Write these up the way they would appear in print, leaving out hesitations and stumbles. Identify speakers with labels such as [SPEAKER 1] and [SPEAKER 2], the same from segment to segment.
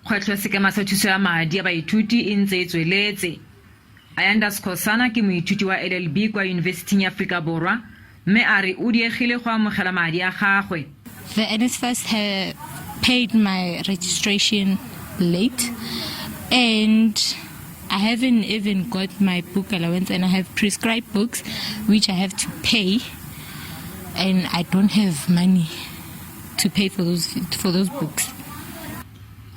[SPEAKER 1] Kgwetlho ya sekema sa thuso ya madi a baithuti e ntse e tsweletse. Ayanda Skhosana ke moithuti wa LLB kwa Yunibesithing ya Aforika Borwa mme a re o diegile go amogela madi a gagwe.
[SPEAKER 2] The NSFAS have paid my registration late and I haven't even got my book allowance and I have prescribed books which I have to pay and I don't have money to pay for those books.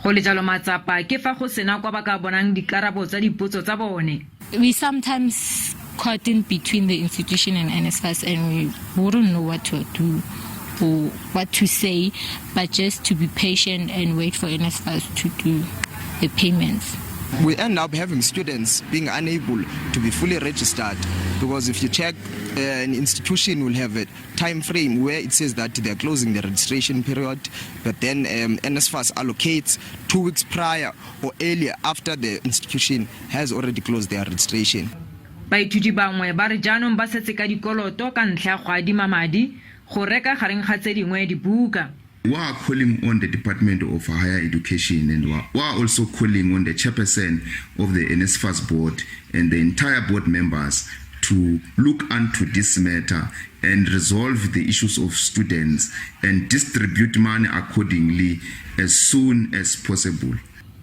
[SPEAKER 1] Go le jalo matsapa ke fa go sena kwa ba ka bonang dikarabo tsa dipotso tsa bone.
[SPEAKER 2] We sometimes caught in between the institution and NSFAS and we wouldn't know what to do or what to say, but just to be patient and wait for NSFAS to do the payments.
[SPEAKER 3] We end up having students being unable to be fully registered because if you check, an institution will have a time frame where it says that they're closing the registration period, but then NSFAS allocates 2 weeks prior or earlier after the institution has already closed their registration.
[SPEAKER 1] Baithuti bangwe ba re jaanong ba setse ka dikoloto ka ntlha ya go adima madi go reka gareng ga tse dingwe dibuka.
[SPEAKER 4] We are calling on the Department of Higher Education and we are also calling on the chairperson of the NSFAS board and the entire board members to look unto this matter and resolve the issues of students and distribute money accordingly as soon as possible.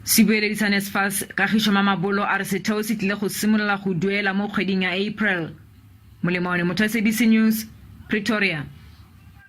[SPEAKER 1] Sebueledi sa NSFAS Kagišo Mamabolo a re setheo se tlile go simolola go duela mo kgweding ya April. Molemone motho, SABC News, Pretoria.